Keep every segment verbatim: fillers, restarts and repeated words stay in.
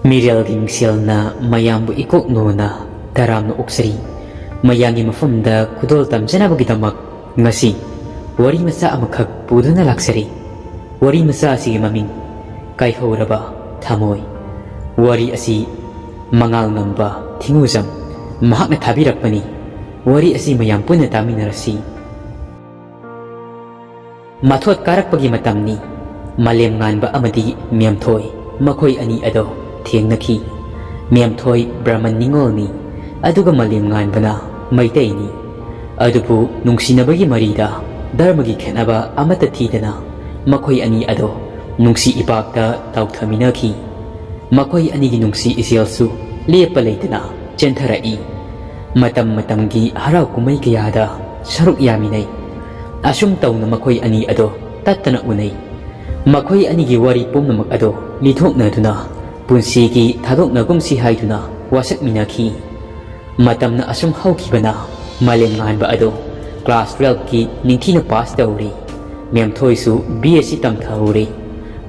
ꯃꯤꯔꯦꯜꯒꯤ ꯃꯤꯡꯁꯦꯜꯅ ꯃꯌꯥꯝꯕꯨ ꯏꯀꯣꯛ ꯅꯣꯟꯅ ꯇꯔꯥꯝꯅ ꯑꯣꯛꯆꯔꯤ꯫ ꯃꯌꯥꯝꯒꯤ ꯃꯐꯝꯗ ꯈꯨꯗꯣꯜ ꯇꯝꯖꯅꯕꯒꯤꯗꯃꯛ ꯉꯁꯤ ꯋꯥꯔꯤ ꯃꯆꯥ ꯑꯃꯈꯛ ꯄꯨꯗꯨꯅ ꯂꯥꯛꯆꯔꯤ꯫ ꯋꯥꯔꯤ ꯃꯆꯥ ꯑꯁꯤꯒꯤ ꯃꯃꯤꯡ ꯀꯥꯏꯍꯧꯔꯕ ꯊꯃꯣꯏ꯫ ꯋꯥꯔꯤ ꯑꯁꯤ ꯃꯉꯥꯜ ꯉꯝꯕ ꯊꯤꯉꯨꯖꯝ ꯃꯍꯥꯛꯅ ꯊꯥꯕꯤꯔꯛꯄꯅꯤ꯫ ꯋꯥꯔꯤ ꯑꯁꯤ ꯃꯌꯥꯝ ꯄꯨꯟꯅ ꯇꯥꯃꯤꯟꯅꯔꯁꯤ꯫ ꯃꯊꯣꯠ ꯀꯥꯔꯛꯄꯒꯤ ꯃꯇꯝꯅꯤ꯫ ꯃꯥꯂꯦꯝ ꯉꯥꯟꯕ ꯑꯃꯗꯤ ꯃꯦꯝꯊꯣꯏ, ꯃꯈꯣꯏ ꯑꯅꯤ ꯑꯗꯣ ꯊꯦꯡꯅꯈꯤ꯫ ꯃꯦꯝꯊꯣꯏ ꯕ꯭ꯔꯍꯃꯟ ꯅꯤꯉꯣꯜꯅꯤ, ꯑꯗꯨꯒ ꯃꯥꯂꯦꯝ ꯉꯥꯟꯕꯅ ꯃꯩꯇꯩꯅꯤ꯫ ꯑꯗꯨꯕꯨ ꯅꯨꯡꯁꯤꯅꯕꯒꯤ ꯃꯔꯤꯗ ꯙꯔꯃꯒꯤ ꯈꯦꯠꯅꯕ ꯑꯃꯠꯇ ꯊꯤꯗꯅ ꯃꯈꯣꯏ ꯑꯅꯤ ꯑꯗꯣ ꯅꯨꯡꯁꯤ ꯏꯄꯥꯛꯇ ꯇꯥꯎꯊꯃꯤꯟꯅꯈꯤ꯫ ꯃꯈꯣꯏ ꯑꯅꯤꯒꯤ ꯅꯨꯡꯁꯤ ꯏꯆꯦꯜꯁꯨ ꯂꯦꯞꯄ ꯂꯩꯇꯅ ꯆꯦꯟꯊꯔꯛꯏ꯫ ꯃꯇꯝ ꯃꯇꯝꯒꯤ ꯍꯔꯥꯎ ꯀꯨꯝꯍꯩ ꯀꯌꯥꯗ ꯁꯔꯨꯛ ꯌꯥꯃꯤꯟꯅꯩ꯫ ꯑꯁꯨꯝ ꯇꯧꯅ ꯃꯈꯣꯏ ꯑꯅꯤ ꯑꯗꯣ ꯇꯠꯇꯅ ꯎꯅꯩ꯫ ꯃꯈꯣꯏ ꯑꯅꯤꯒꯤ ꯋꯥꯔꯤ ꯄꯨꯝꯅꯃꯛ ꯑꯗꯣ ꯂꯤꯊꯣꯛꯅꯗꯨꯅ ꯄꯨꯟꯁꯤꯒꯤ ꯊꯥꯗꯣꯛꯅꯒꯨꯝꯁꯤ ꯍꯥꯏꯗꯨꯅ ꯋꯥꯁꯛꯃꯤꯟꯅꯈꯤ꯫ ꯃꯇꯝꯅ ꯑꯁꯨꯝ ꯍꯧꯈꯤꯕꯅ ꯃꯥꯂꯦꯝ ꯉꯥꯟꯕ ꯑꯗꯣ ꯀ꯭ꯂꯥꯁ ꯇꯨꯋꯦꯜꯐꯀꯤ ꯅꯤꯡꯊꯤꯅ ꯄꯥꯁ ꯇꯧꯔꯤ꯫ ꯃꯦꯝꯊꯣꯏꯁꯨ ꯕꯤ ꯑꯦꯁ ꯁꯤ ꯇꯝꯊꯍꯧꯔꯤ꯫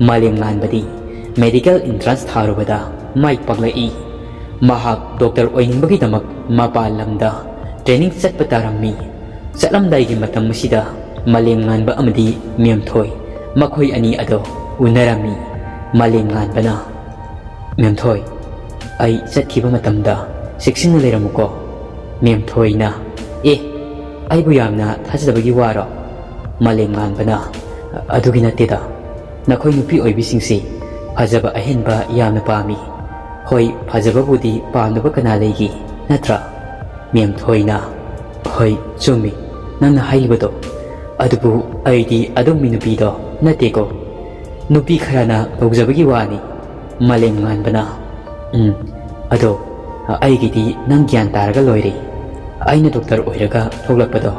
ꯃꯥꯂꯦꯝ ꯉꯥꯟꯕꯗꯤ ꯃꯦꯗꯤꯀꯦꯜ ꯏꯟꯇ꯭ꯔꯥꯟꯁ ꯊꯥꯔꯨꯕꯗ ꯃꯥꯏ ꯄꯥꯛꯂꯛꯏ꯫ ꯃꯍꯥꯛ ꯗꯣꯛꯇꯔ ꯑꯣꯏꯅꯤꯡꯕꯒꯤꯗꯃꯛ ꯃꯄꯥꯟ ꯂꯝꯗ ꯇ꯭ꯔꯦꯅꯤꯡ ꯆꯠꯄ ꯇꯥꯔꯝꯃꯤ꯫ ꯆꯠꯂꯝꯗꯥꯏꯒꯤ ꯃꯇꯝ ꯑꯁꯤꯗ ꯃꯥꯂꯦꯝ ꯉꯥꯟꯕ ꯑꯃꯗꯤ ꯃꯦꯝꯊꯣꯏ ꯃꯈꯣꯏ ꯑꯅꯤ ꯑꯗꯣ ꯎꯅꯔꯝꯃꯤ꯫ ꯃꯥꯂꯦꯝ ꯉꯥꯟꯕꯅ, "ꯃꯦꯝꯊꯣꯏ, ꯑꯩ ꯆꯠꯈꯤꯕ ꯃꯇꯝꯗ ꯆꯦꯛꯁꯤꯟꯅ ꯂꯩꯔꯝꯃꯨꯀꯣ꯫" ꯃꯦꯝꯊꯣꯏꯅ, "ꯑꯦ, ꯑꯩꯕꯨ ꯌꯥꯝꯅ ꯊꯥꯖꯗꯕꯒꯤ ꯋꯥꯔꯣ?" ꯃꯥꯂꯦꯝ ꯉꯥꯟꯕꯅ, "ꯑꯗꯨꯒꯤ ꯅꯠꯇꯦꯗ, ꯅꯈꯣꯏ ꯅꯨꯄꯤ ꯑꯣꯏꯕꯤꯁꯤꯡꯁꯤ ꯐꯖꯕ ꯑꯍꯦꯟꯕ ꯌꯥꯝꯅ ꯄꯥꯝꯃꯤ꯫ ꯍꯣꯏ, ꯐꯖꯕꯕꯨꯗꯤ ꯄꯥꯝꯗꯕ ꯀꯅꯥ ꯂꯩꯒꯦ, ꯅꯠꯇ꯭ꯔꯥ?" ꯃꯦꯝꯊꯣꯏꯅ, "ꯍꯣꯏ, ꯆꯨꯝꯃꯤ ꯅꯪꯅ ꯍꯥꯏꯔꯤꯕꯗꯣ꯫ ꯑꯗꯨꯕꯨ ꯑꯩꯗꯤ ꯑꯗꯨꯝꯕꯤ ꯅꯨꯄꯤꯗꯣ ꯅꯠꯇꯦꯀꯣ꯫ ꯅꯨꯄꯤ ꯈꯔꯅ ꯇꯧꯖꯕꯒꯤ ꯋꯥꯅꯤ꯫" ꯃꯥꯂꯦꯝ ꯉꯥꯟꯕꯅ, "ꯎꯝ, ꯑꯗꯣ ꯑꯩꯒꯤꯗꯤ ꯅꯪ ꯒ꯭ꯌꯥꯟ ꯇꯥꯔꯒ ꯂꯣꯏꯔꯦ꯫ ꯑꯩꯅ ꯗꯣꯛꯇꯔ ꯑꯣꯏꯔꯒ ꯊꯣꯛꯂꯛꯄꯗꯣ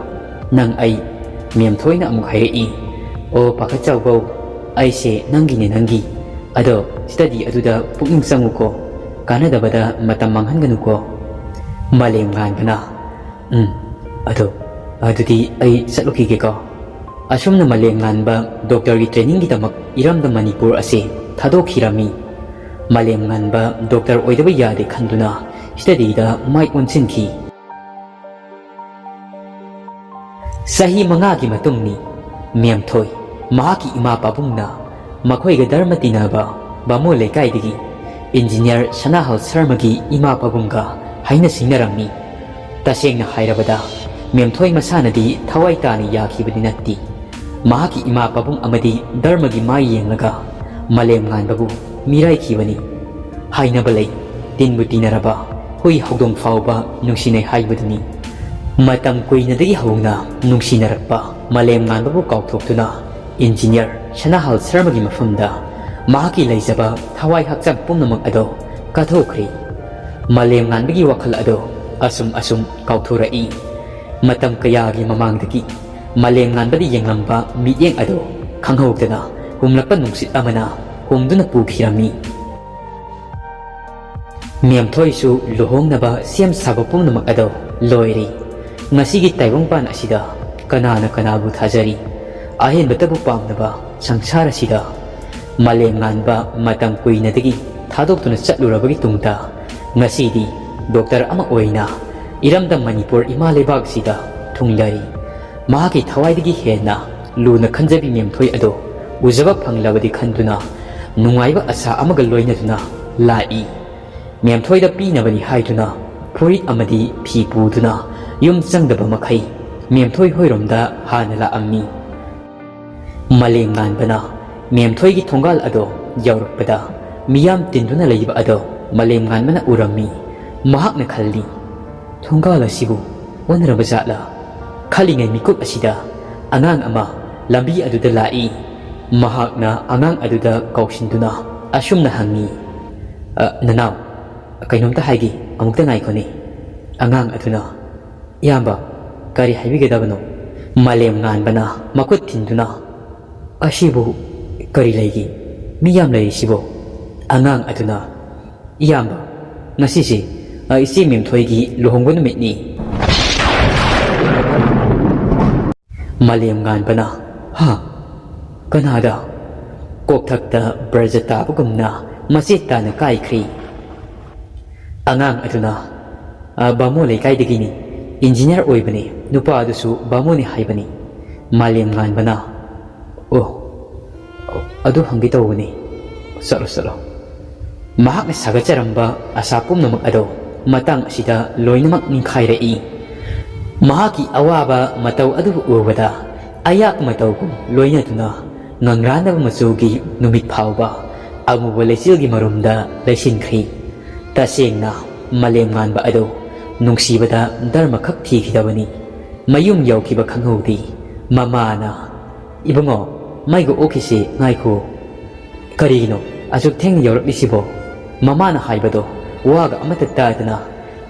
ꯅꯪ ꯑꯩ꯫" ꯃꯦꯝꯊꯣꯏꯅ ꯑꯃꯨꯛ ꯍꯥꯏꯔꯛꯏ, "ꯑꯣ ꯄꯥꯈꯠꯆꯧꯕꯧ, ꯑꯩꯁꯦ ꯅꯪꯒꯤꯅꯦ ꯅꯪꯒꯤ꯫ ꯑꯗꯣ ꯁ꯭ꯇꯗꯤ ꯑꯗꯨꯗ ꯄꯨꯛꯅꯤꯡ ꯆꯪꯉꯨꯀꯣ, ꯀꯥꯟꯅꯗꯕꯗ ꯃꯇꯝ ꯃꯥꯡꯍꯟꯒꯅꯨꯀꯣ꯫" ꯃꯥꯂꯦꯝ ꯉꯥꯟꯕꯅ, "ꯎꯝ, ꯑꯗꯣ ꯑꯗꯨꯗꯤ ꯑꯩ ꯆꯠꯂꯨꯈꯤꯒꯦꯀꯣ꯫" ꯑꯁꯨꯝꯅ ꯃꯥꯂꯦꯝ ꯉꯥꯟꯕ ꯗꯣꯛꯇꯔꯒꯤ ꯇ꯭ꯔꯦꯅꯤꯡꯒꯤꯗꯃꯛ ꯏꯔꯝꯗꯝ ꯃꯅꯤꯄꯨꯔ ꯑꯁꯤ ꯊꯥꯗꯣꯛꯈꯤꯔꯝꯃꯤ꯫ ꯃꯥꯂꯦꯝ ꯉꯥꯟꯕ ꯗꯣꯛꯇꯔ ꯑꯣꯏꯗꯕ ꯌꯥꯗꯦ ꯈꯟꯗꯨꯅ ꯁ꯭ꯇꯗꯤꯗ ꯃꯥꯏ ꯑꯣꯟꯁꯤꯟꯈꯤ꯫ ꯆꯍꯤ ꯃꯉꯥꯒꯤ ꯃꯇꯨꯡꯅꯤ꯫ ꯃꯦꯝꯊꯣꯏ, ꯃꯍꯥꯛꯀꯤ ꯏꯃꯥ ꯄꯥꯕꯨꯡꯅ ꯃꯈꯣꯏꯒ ꯙꯔꯃ ꯇꯤꯟꯅꯕ ꯕꯥꯃꯣꯟ ꯂꯩꯀꯥꯏꯗꯒꯤ ꯏꯟꯖꯤꯅꯤꯌꯥꯔ ꯁꯅꯥꯍꯜ ꯁꯔꯃꯒꯤ ꯏꯃꯥ ꯄꯥꯕꯨꯡꯒ ꯍꯥꯏꯅ ꯁꯤꯡꯅꯔꯝꯃꯤ꯫ ꯇꯁꯦꯡꯅ ꯍꯥꯏꯔꯕꯗ, ꯃꯦꯝꯊꯣꯏ ꯃꯁꯥꯅꯗꯤ ꯊꯋꯥꯏ ꯇꯥꯅ ꯌꯥꯈꯤꯕꯗꯤ ꯅꯠꯇꯦ꯫ ꯃꯍꯥꯛꯀꯤ ꯏꯃꯥ ꯄꯥꯕꯨꯡ ꯑꯃꯗꯤ ꯙꯔꯃꯒꯤ ꯃꯥꯏ ꯌꯦꯡꯂꯒ ꯃꯥꯂꯦꯝ ꯉꯥꯟꯕꯕꯨ ꯃꯤꯔꯥꯏꯈꯤꯕꯅꯤ꯫ ꯍꯥꯏꯅꯕ ꯂꯩ, "ꯇꯤꯟꯕꯨ ꯇꯤꯟꯅꯔꯕ ꯍꯨꯏ ꯍꯧꯗꯣꯡ ꯐꯥꯎꯕ ꯅꯨꯡꯁꯤꯅꯩ" ꯍꯥꯏꯕꯗꯨꯅꯤ꯫ ꯃꯇꯝ ꯀꯨꯏꯅꯗꯒꯤ ꯍꯧꯅ ꯅꯨꯡꯁꯤꯅꯔꯛꯄ ꯃꯥꯂꯦꯝ ꯉꯥꯟꯕꯕꯨ ꯀꯥꯎꯊꯣꯛꯇꯨꯅ ꯏꯟꯖꯤꯅꯤꯌꯥꯔ ꯁꯅꯥꯍꯜ ꯁꯔꯃꯒꯤ ꯃꯐꯝꯗ ꯃꯍꯥꯛꯀꯤ ꯂꯩꯖꯕ ꯊꯋꯥꯏ ꯍꯛꯆꯥꯡ ꯄꯨꯝꯅꯃꯛ ꯑꯗꯨ ꯀꯠꯊꯣꯛꯈ꯭ꯔꯦ꯫ ꯃꯥꯂꯦꯝ ꯉꯥꯟꯕꯒꯤ ꯋꯥꯈꯜ ꯑꯗꯨ ꯑꯁꯨꯝ ꯑꯁꯨꯝ ꯀꯥꯎꯊꯣꯔꯛꯏ꯫ ꯃꯇꯝ ꯀꯌꯥꯒꯤ ꯃꯃꯥꯡꯗꯒꯤ ꯃꯥꯂꯦꯝ ꯉꯥꯟꯕꯗ ꯌꯦꯡꯂꯝꯕ ꯃꯤꯠꯌꯦꯡ ꯑꯗꯨ ꯈꯪꯍꯧꯗꯅ ꯍꯨꯝꯂꯛꯄ ꯅꯨꯡꯁꯤꯠ ꯑꯃꯅ ꯍꯨꯝꯗꯨꯅ ꯄꯨꯈꯤꯔꯝꯃꯤ꯫ ꯃꯦꯝꯊꯣꯏꯁꯨ ꯂꯨꯍꯣꯡꯅꯕ ꯁꯦꯝ ꯁꯥꯕ ꯄꯨꯝꯅꯃꯛ ꯑꯗꯨ ꯂꯣꯏꯔꯦ꯫ ꯉꯁꯤꯒꯤ ꯇꯥꯏꯕꯪꯄꯥꯟ ꯑꯁꯤꯗ ꯀꯅꯥꯅ ꯀꯅꯥꯕꯨ ꯊꯥꯖꯔꯤ? ꯑꯍꯦꯟꯕꯇꯕꯨ ꯄꯥꯝꯅꯕ ꯁꯪꯁꯥꯔ ꯑꯁꯤꯗ꯫ ꯃꯥꯂꯦꯝ ꯉꯥꯟꯕ ꯃꯇꯝ ꯀꯨꯏꯅꯗꯒꯤ ꯊꯥꯗꯣꯛꯇꯨꯅ ꯆꯠꯂꯨꯔꯕꯒꯤ ꯇꯨꯡꯗ ꯉꯁꯤꯗꯤ ꯗꯣꯛꯇꯔ ꯑꯃ ꯑꯣꯏꯅ ꯏꯔꯝꯗꯝ ꯃꯅꯤꯄꯨꯔ ꯏꯃꯥ ꯂꯩꯕꯥꯛꯁꯤꯗ ꯊꯨꯡꯂꯔꯤ꯫ ꯃꯍꯥꯛꯀꯤ ꯊꯋꯥꯏꯗꯒꯤ ꯍꯦꯟꯅ ꯂꯨꯅ ꯈꯟꯖꯕꯤ ꯃꯦꯝꯊꯣꯏ ꯑꯗꯣ ꯎꯖꯕ ꯐꯪꯂꯕꯗꯤ ꯈꯟꯗꯨꯅ ꯅꯨꯡꯉꯥꯏꯕ ꯑꯁꯥ ꯑꯃꯒ ꯂꯣꯏꯅꯗꯨꯅ ꯂꯥꯛꯏ꯫ ꯃꯦꯝꯊꯣꯏꯗ ꯄꯤꯅꯕꯅꯤ ꯍꯥꯏꯗꯨꯅ ꯐꯨꯔꯤꯠ ꯑꯃꯗꯤ ꯐꯤ ꯄꯨꯗꯨꯅ ꯌꯨꯝ ꯆꯪꯗꯕ ꯃꯈꯩ ꯃꯦꯝꯊꯣꯏ ꯍꯣꯏꯔꯣꯝꯗ ꯍꯥꯟꯅ ꯂꯥꯛꯑꯝꯃꯤ꯫ ꯃꯥꯂꯦꯝ ꯉꯥꯟꯕꯅ ꯃꯦꯝꯊꯣꯏꯒꯤ ꯊꯣꯡꯒꯥꯜ ꯑꯗꯣ ꯌꯧꯔꯛꯄꯗ ꯃꯤꯌꯥꯝ ꯇꯤꯟꯗꯨꯅ ꯂꯩꯕ ꯑꯗꯣ ꯃꯥꯂꯦꯝ ꯉꯥꯟꯕꯅ ꯎꯔꯝꯃꯤ꯫ ꯃꯍꯥꯛꯅ ꯈꯜꯂꯤ, "ꯊꯣꯡꯒꯥꯜ ꯑꯁꯤꯕꯨ ꯑꯣꯟꯅꯔꯕ ꯖꯥꯠꯂꯥ?" ꯈꯜꯂꯤꯉꯩ ꯃꯤꯀꯨꯞ ꯑꯁꯤꯗ ꯑꯉꯥꯡ ꯑꯃ ꯂꯝꯕꯤ ꯑꯗꯨꯗ ꯂꯥꯛꯏ꯫ ꯃꯍꯥꯛꯅ ꯑꯉꯥꯡ ꯑꯗꯨꯗ ꯀꯧꯁꯤꯟꯗꯨꯅ ꯑꯁꯨꯝꯅ ꯍꯪꯉꯤ, "ꯑ, ꯅꯅꯥꯎ, ꯀꯩꯅꯣꯝꯇ ꯍꯥꯏꯒꯦ, ꯑꯃꯨꯛꯇ ꯉꯥꯏꯈꯣꯅꯦ꯫" ꯑꯉꯥꯡ ꯑꯗꯨꯅ, "ꯏꯌꯥꯝꯕ, ꯀꯔꯤ ꯍꯥꯏꯕꯤꯒꯗꯕꯅꯣ?" ꯃꯥꯂꯦꯝ ꯉꯥꯟꯕꯅ ꯃꯈꯨꯠ ꯊꯤꯟꯗꯨꯅ, "ꯑꯁꯤꯕꯨ ꯀꯔꯤ ꯂꯩꯒꯦ? ꯃꯤ ꯌꯥꯝ ꯂꯩꯔꯤꯁꯤꯕꯣ?" ꯑꯉꯥꯡ ꯑꯗꯨꯅ, "ꯏꯌꯥꯝꯕ, ꯉꯁꯤꯁꯦ, ꯑ, ꯏꯆꯦ ꯃꯦꯝꯊꯣꯏꯒꯤ ꯂꯨꯍꯣꯡꯕ ꯅꯨꯃꯤꯠꯅꯤ꯫" ꯃꯥꯂꯦꯝ ꯉꯥꯟꯕꯅ, "ꯍꯥ? ꯀꯅꯥꯗ?" ꯀꯣꯛꯊꯛꯇ ꯕ꯭ꯔꯖ ꯇꯥꯕꯒꯨꯝꯅ ꯃꯆꯦꯠ ꯇꯥꯅ ꯀꯥꯏꯈ꯭ꯔꯦ꯫ ꯑꯉꯥꯡ ꯑꯗꯨꯅ, "ꯑ, ꯕꯥꯃꯣꯟ ꯂꯩꯀꯥꯏꯗꯒꯤꯅꯤ, ꯏꯟꯖꯤꯅꯤꯌꯥꯔ ꯑꯣꯏꯕꯅꯤ, ꯅꯨꯄꯥ ꯑꯗꯨꯁꯨ ꯕꯥꯃꯣꯟꯅꯤ ꯍꯥꯏꯕꯅꯤ꯫" ꯃꯥꯂꯦꯝ ꯉꯥꯟꯕꯅ, "ꯑꯣ, ꯑꯗꯨ ꯍꯪꯒꯦ ꯇꯧꯕꯅꯤ, ꯆꯠꯂꯣ, ꯆꯠꯂꯣ꯫" ꯃꯍꯥꯛꯅ ꯁꯥꯒꯠꯆꯔꯝꯕ ꯑꯁꯥ ꯄꯨꯝꯅꯃꯛ ꯑꯗꯨ ꯃꯇꯥꯡ ꯑꯁꯤꯗ ꯂꯣꯏꯅꯃꯛ ꯅꯤꯡꯈꯥꯏꯔꯛꯏ꯫ ꯃꯍꯥꯛꯀꯤ ꯑꯋꯥꯕ ꯃꯇꯧ ꯑꯗꯨꯕꯨ ꯎꯕꯗ ꯑꯌꯥꯛꯄ ꯃꯇꯧꯒꯨꯝ ꯂꯣꯏꯅꯗꯨꯅ ꯉꯪꯔꯥꯟꯅꯕ ꯃꯆꯨꯒꯤ ꯅꯨꯃꯤꯠ ꯐꯥꯎꯕ ꯑꯃꯨꯕ ꯂꯩꯆꯤꯜꯒꯤ ꯃꯔꯨꯝꯗ ꯂꯩꯁꯤꯟꯈ꯭ꯔꯤ꯫ ꯇꯁꯦꯡꯅ ꯃꯥꯂꯦꯝ ꯉꯥꯟꯕ ꯑꯗꯨ ꯅꯨꯡꯁꯤꯕꯗ ꯙꯔꯃꯈꯛ ꯊꯤꯈꯤꯗꯕꯅꯤ꯫ ꯃꯌꯨꯝ ꯌꯧꯈꯤꯕ ꯈꯪꯍꯧꯗꯦ꯫ ꯃꯃꯥꯅ, "ꯏꯕꯨꯡꯉꯣ, ꯃꯩꯒ ꯑꯣꯛꯈꯤꯁꯤ, ꯉꯥꯏꯈꯣ꯫" "ꯀꯔꯤꯒꯤꯅꯣ ꯑꯁꯨꯛ ꯊꯦꯡꯅ ꯌꯧꯔꯛꯂꯤꯁꯤꯕꯣ?" ꯃꯃꯥꯅ ꯍꯥꯏꯕꯗꯣ ꯋꯥꯒ ꯑꯃꯠꯇ ꯇꯥꯗꯅ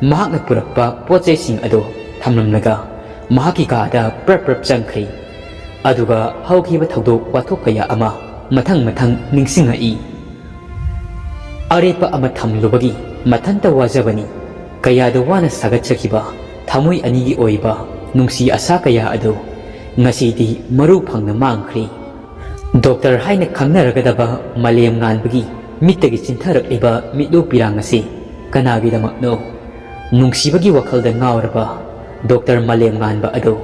ꯃꯍꯥꯛꯅ ꯄꯨꯔꯛꯄ ꯄꯣꯠ ꯆꯩꯁꯤꯡ ꯑꯗꯨ ꯊꯝꯂꯝꯂꯒ ꯃꯍꯥꯛꯀꯤ ꯀꯥꯗ ꯄ꯭ꯔꯞ ꯄ꯭ꯔꯞ ꯆꯪꯈ꯭ꯔꯤ꯫ ꯑꯗꯨꯒ ꯍꯧꯈꯤꯕ ꯊꯧꯗꯣꯛ ꯋꯥꯊꯣꯛ ꯀꯌꯥ ꯑꯃ ꯃꯊꯪ ꯃꯊꯪ ꯅꯤꯡꯁꯤꯡꯉꯛꯏ꯫ ꯑꯔꯦꯞꯄ ꯑꯃ ꯊꯝꯂꯨꯕꯒꯤ ꯃꯊꯟꯇ ꯋꯥꯖꯕꯅꯤ꯫ ꯀꯌꯥꯗ ꯋꯥꯅ ꯁꯥꯒꯠꯆꯈꯤꯕ ꯊꯃꯣꯏ ꯑꯅꯤꯒꯤ ꯑꯣꯏꯕ ꯅꯨꯡꯁꯤ ꯑꯁꯥ ꯀꯌꯥ ꯑꯗꯨ ꯉꯁꯤꯗꯤ ꯃꯔꯨ ꯐꯪꯅ ꯃꯥꯡꯈ꯭ꯔꯦ꯫ ꯗꯣꯛꯇꯔ ꯍꯥꯏꯅ ꯈꯪꯅꯔꯒꯗꯕ ꯃꯥꯂꯦꯝ ꯉꯥꯟꯕꯒꯤ ꯃꯤꯠꯇꯒꯤ ꯆꯤꯟꯊꯔꯛꯂꯤꯕ ꯃꯤꯠꯂꯨ ꯄꯤꯔꯥꯡ ꯑꯁꯤ ꯀꯅꯥꯒꯤꯗꯃꯛꯅꯣ? ꯅꯨꯡꯁꯤꯕꯒꯤ ꯋꯥꯈꯜꯗ ꯉꯥꯎꯔꯕ ꯗꯣꯛꯇꯔ ꯃꯥꯂꯦꯝ ꯉꯥꯟꯕ ꯑꯗꯨ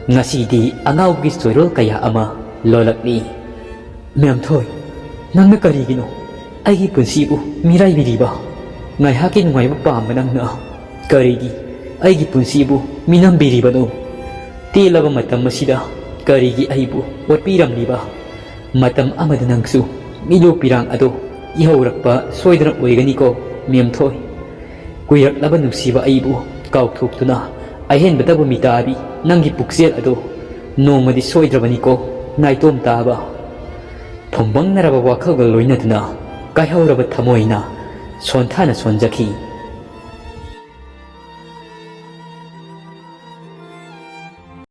ꯉꯁꯤꯗꯤ ꯑꯉꯥꯎꯕꯒꯤ ꯆꯣꯏꯔꯣꯜ ꯀꯌꯥ ꯑꯃ ꯂꯣꯜꯂꯛꯂꯤ꯫ "ꯃꯦꯝꯊꯣꯏ, ꯅꯪꯅ ꯀꯔꯤꯒꯤꯅꯣ ꯑꯩꯒꯤ ꯄꯨꯟꯁꯤꯕꯨ ꯃꯤꯔꯥꯏꯕꯤꯔꯤꯕ? ꯉꯥꯏꯍꯥꯛꯀꯤ ꯅꯨꯡꯉꯥꯏꯕ ꯄꯥꯝꯕ ꯅꯪꯅ ꯀꯔꯤꯒꯤ ꯑꯩꯒꯤ ꯄꯨꯟꯁꯤꯕꯨ ꯃꯤꯅꯝꯕꯤꯔꯤꯕꯅꯣ? ꯇꯦꯜꯂꯕ ꯃꯇꯝ ꯑꯁꯤꯗ ꯀꯔꯤꯒꯤ ꯑꯩꯕꯨ ꯑꯣꯠꯄꯤꯔꯝꯂꯤꯕ? ꯃꯇꯝ ꯑꯃꯗ ꯅꯪꯁꯨ ꯃꯤꯠꯂꯨ ꯄꯤꯔꯥꯡ ꯑꯗꯣ ꯏꯍꯧꯔꯛꯄ ꯁꯣꯏꯗꯅ ꯑꯣꯏꯒꯅꯤꯀꯣ, ꯃꯦꯝꯊꯣꯏ꯫ ꯀꯨꯏꯔꯛꯂꯕ ꯅꯨꯡꯁꯤꯕ ꯑꯩꯕꯨ ꯀꯥꯎꯊꯣꯛꯇꯨꯅ ꯑꯍꯦꯟꯕꯗꯕꯨ ꯃꯤꯇꯥꯕꯤ ꯅꯪꯒꯤ ꯄꯨꯛꯆꯦꯜ ꯑꯗꯣ ꯅꯣꯡꯃꯗꯤ ꯁꯣꯏꯗ꯭ꯔꯕꯅꯤꯀꯣ, ꯅꯥꯏꯇꯣꯝ ꯇꯥꯕ꯫" ꯐꯨꯝꯕꯪꯅꯔꯕ ꯋꯥꯈꯜꯒ ꯂꯣꯏꯅꯗꯨꯅ ꯀꯥꯏꯍꯧꯔꯕ ꯊꯃꯣꯏꯅ ꯁꯣꯟꯊꯅ ꯁꯣꯟꯖꯈꯤ꯫